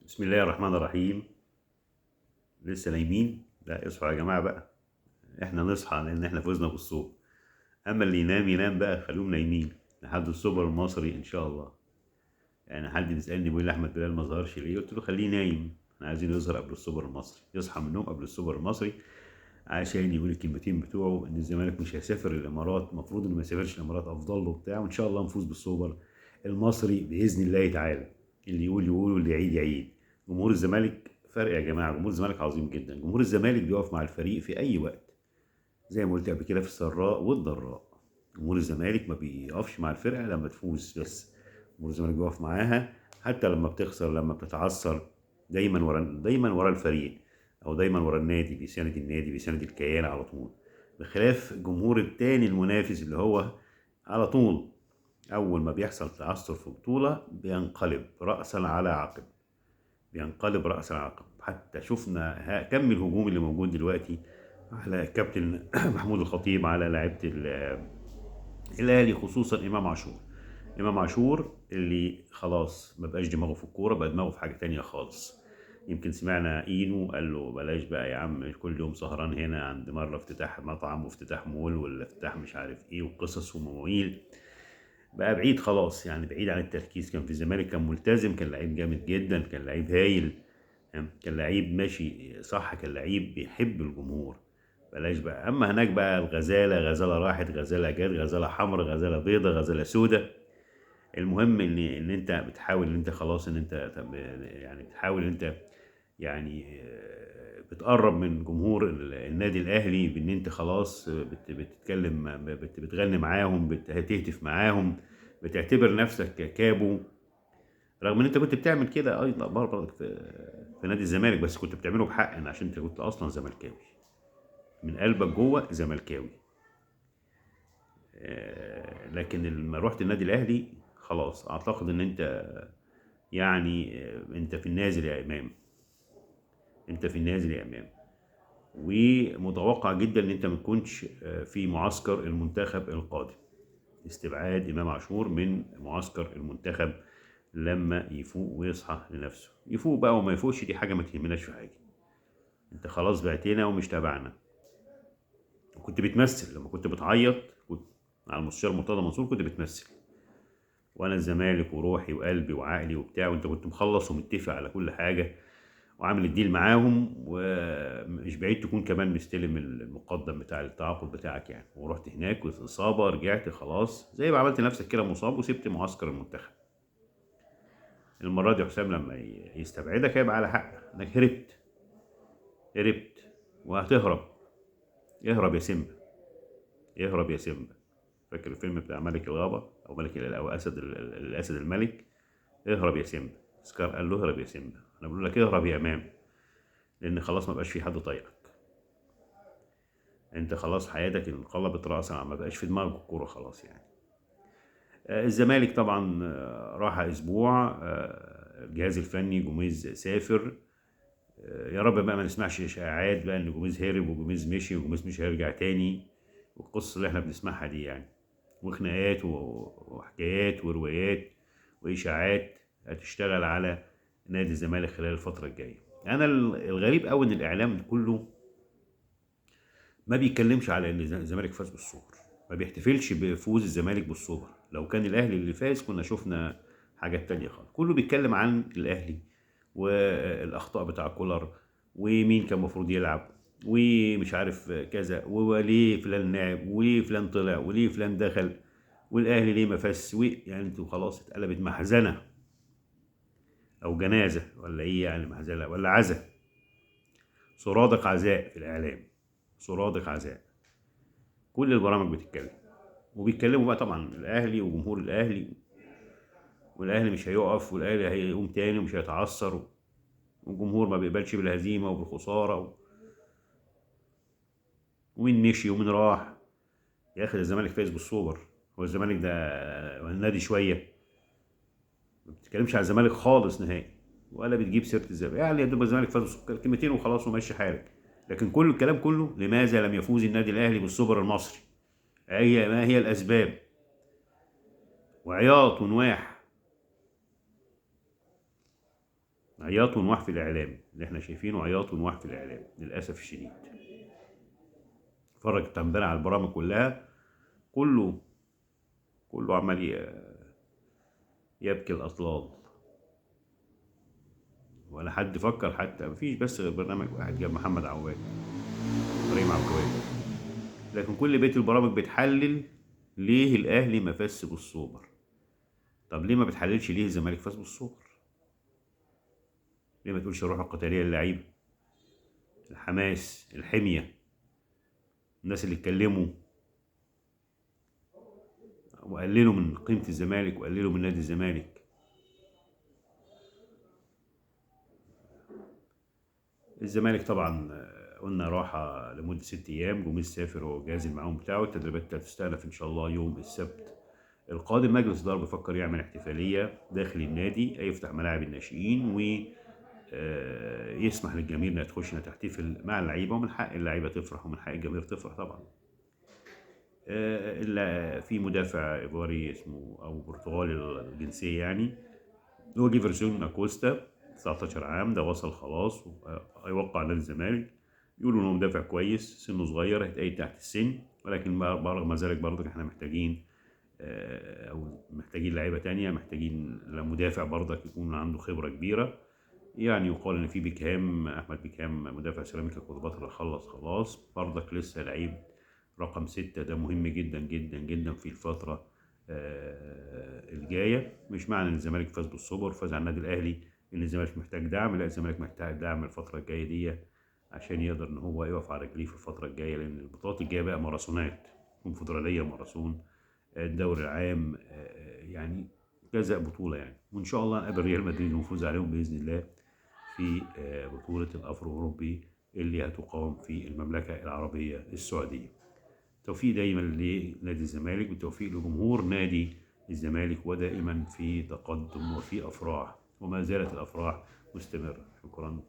بسم الله الرحمن الرحيم. لسه نايمين؟ لا اصحوا يا جماعة بقى، احنا نصحى لان احنا فزنا بالسوبر. اما اللي ينام ينام بقى، خلوهم نايمين لحد السوبر المصري ان شاء الله. يعني حد بيسالني بيقول لي احمد بلال ما ظهرش ليه؟ قلت له خليه نايم، احنا عايزينه يظهر قبل السوبر المصري، يصحى من النوم قبل السوبر المصري عشان يقول الكلمتين بتوعه ان الزمالك مش هيسافر الامارات، المفروض انه ما يسافرش الامارات افضل له بتاع، وان شاء الله نفوز بالسوبر المصري باذن الله تعالى. اللي يقول يقول واللي يعيد يعيد. جمهور الزمالك فرق يا جماعة، جمهور الزمالك عظيم جدا، جمهور الزمالك بيقف مع الفريق في اي وقت زي ما قلت قبل كده، في السراء والضراء. جمهور الزمالك ما بيقفش مع الفرقة لما تفوز بس، جمهور الزمالك بيقف معاها حتى لما بتخسر، لما بتتعثر، دايما ورا، دايما ورا الفريق او دايما ورا النادي، بيساند النادي، بيساند الكيان على طول. بخلاف الجمهور التاني المنافس اللي هو على طول اول ما بيحصل تعثر في بطوله بينقلب راسا على عقب، بينقلب راسا على عقب. حتى شفنا كم الهجوم اللي موجود دلوقتي على الكابتن محمود الخطيب، على لاعيبه الاهلي، خصوصا امام عاشور. امام عاشور اللي خلاص ما بقاش دماغه في الكورة، بقى دماغه في حاجة تانية خالص. يمكن سمعنا اينو قال له بلاش بقى يا عم كل يوم سهران هنا عند مرة افتتاح مطعم وافتتاح مول ولا افتتاح مش عارف ايه وقصص ومواويل. بقى بعيد خلاص، يعني بعيد عن التركيز. كان في الزمالك كان ملتزم، كان لعيب جامد جدا، كان لعيب هايل، كان لعيب ماشي صح، كان لعيب بيحب الجمهور. بلاش بقى. اما هناك بقى الغزالة، غزاله راحت، غزاله جت، غزاله حمر، غزاله بيضة، غزاله سودة. المهم ان انت بتحاول ان انت خلاص ان انت يعني بتحاول ان انت يعني بتقرب من جمهور النادي الاهلي بان انت خلاص بتتكلم، بتغني معاهم، بتهتف معاهم، بتعتبر نفسك كابو، رغم ان انت كنت بتعمل كده ايضا برضه في نادي الزمالك، بس كنت بتعمله بحق عشان انت كنت اصلا زملكاوي من قلبك جوه زملكاوي. لكن لما رحت النادي الاهلي خلاص اعتقد ان انت يعني انت في النازل يا امام، انت في النازل يا امام. ومتوقع جدا ان انت ما تكونش في معسكر المنتخب القادم. استبعاد امام عاشور من معسكر المنتخب لما يفوق ويصحى لنفسه. يفوق بقى وما يفوقش دي حاجة ما تهمناش في حاجة، انت خلاص بعتنا ومش تابعنا. وكنت بتمثل لما كنت بتعيط، كنت على المستشار مرتضى منصور كنت بتمثل، وانا الزمالك وروحي وقلبي وعقلي وبتاع، وانت كنت مخلص ومتفق على كل حاجة وعامل الديل معاهم، ومش بعيد تكون كمان مستلم المقدم بتاع التعاقد بتاعك يعني. ورحت هناك واصابه، رجعت خلاص زي ما عملت نفسك كده مصاب وسبت معسكر المنتخب. المرة دي حسام لما يستبعدك هيبقى على حق انك هربت، هربت وهتهرب. اهرب يا سيمبا، اهرب يا سيمبا. فاكر الفيلم بتاع ملك الغابة او ملك او اسد الاسد الملك؟ اهرب يا سيمبا. سكار قال له اهرب يا سيمبا. انا بقول لك اهرب يا امام، لان خلاص ما بقاش في حد طايقك. انت خلاص حياتك انقلبت راسا، ما بقاش في دماغك الكورة خلاص يعني. الزمالك طبعا راح اسبوع، الجهاز الفني جوميز سافر. يا رب بقى ما نسمعش اشاعات بقى ان جوميز هرب وجوميز مشي وجوميز مش هيرجع تاني، والقصه اللي احنا بنسمعها دي يعني، وخناقات وحكايات وروايات واشاعات هتشتغل على نادي الزمالك خلال الفترة الجاية. انا الغريب قوي ان الاعلام كله ما بيتكلمش على ان الزمالك فاز بالسوبر، ما بيحتفلش بفوز الزمالك بالسوبر. لو كان الاهلي اللي فاز كنا شفنا حاجات تانية خالص. كله بيتكلم عن الاهلي والاخطاء بتاع كولر ومين كان المفروض يلعب ومش عارف كذا، وليه فلان لعب وليه فلان طلع وليه فلان دخل والاهلي ليه ما فاز. يعني انتوا خلاص اتقلبت محزنه او جنازه ولا ايه يعني، محزنه ولا عزا، سرادق عزاء في الاعلام، سرادق عزاء. كل البرامج بتتكلم وبيتكلموا بقى طبعا الاهلي وجمهور الاهلي، والاهلي مش هيقف والاهلي هيقوم تاني ومش هيتعثر، والجمهور ما بيقبلش بالهزيمة وبالخساره ومين مشي ومين راح. يا اخي الزمالك فايز بالسوبر، هو الزمالك ده النادي شوية؟ ما بتتكلمش على الزمالك خالص نهائي ولا بتجيب سيره الزمالك، يعني يا دوب الزمالك فاز كلمتين وخلاص ومشي حالك. لكن كل الكلام كله لماذا لم يفوز النادي الاهلي بالسوبر المصري؟ اي ما هي الاسباب؟ وعياط ونواح. عياط ونواح في الاعلام، اللي احنا شايفينه عياط ونواح في الاعلام للاسف الشديد. اتفرجت امبارح على البرامج كلها، كله كله عمال يبكي الاطلال، ولا حد فكر حتى. مفيش بس غير برنامج واحد جاب محمد عواد، ابراهيم عبد الجواد، لكن كل بيت البرامج بتحلل ليه الاهلي ما فازش بالسوبر. طب ليه ما بتحللش ليه الزمالك فاز بالسوبر؟ ليه ما تقولش الروح القتالية للعيبة، الحماس، الحمية، الناس اللي اتكلموا وقللوا من قيمة الزمالك وقللوا من نادي الزمالك. الزمالك طبعا قلنا راحة لمدة 6 أيام، جوميز سافر هو والجهاز المعاون بتاعه، التدريبات هتستأنف إن شاء الله يوم السبت القادم. مجلس إدارة بيفكر يعمل احتفالية داخل النادي، يفتح ملاعب الناشئين و يسمح للجماهير انها تخش انها تحتفل مع اللعيبة، ومن حق اللعيبة تفرح ومن حق الجماهير تفرح طبعا. الا في مدافع ايفواري اسمه او برتغالي الجنسية يعني، هو جيفرسون اكوستا، 19 عام، ده وصل خلاص هيوقع نادي الزمالك. بيقولوا انه مدافع كويس، سنة صغير، هيتقيد تحت السن، ولكن رغم ذلك برضك احنا محتاجين او محتاجين لعيبة تانية، محتاجين مدافع برضك يكون عنده خبره كبيرة. يعني يقال ان في بيكهام، احمد بيكهام مدافع سيراميكا كليوباترا خلص خلاص، برضك لسه لعيب رقم 6 ده مهم جدا جدا جدا في الفترة الجاية. مش معنى ان الزمالك فاز بالسوبر فاز على النادي الاهلي ان الزمالك محتاج دعم، لا الزمالك محتاج دعم الفترة الجاية دي عشان يقدر ان هو يقف على رجليه في الفترة الجاية، لان البطولات الجاية بقى ماراثونات، كونفدرالية ماراثون، الدوري العام، يعني كذا بطولة يعني. وان شاء الله نقابل ريال مدريد ونفوز عليهم باذن الله في بطولة الأفرو أوروبي اللي هتقام في المملكة العربية السعودية. توفيق دايما لنادي الزمالك، والتوفيق لجمهور نادي الزمالك، ودائما في تقدم وفي أفراح، وما زالت الأفراح مستمرة. شكرا.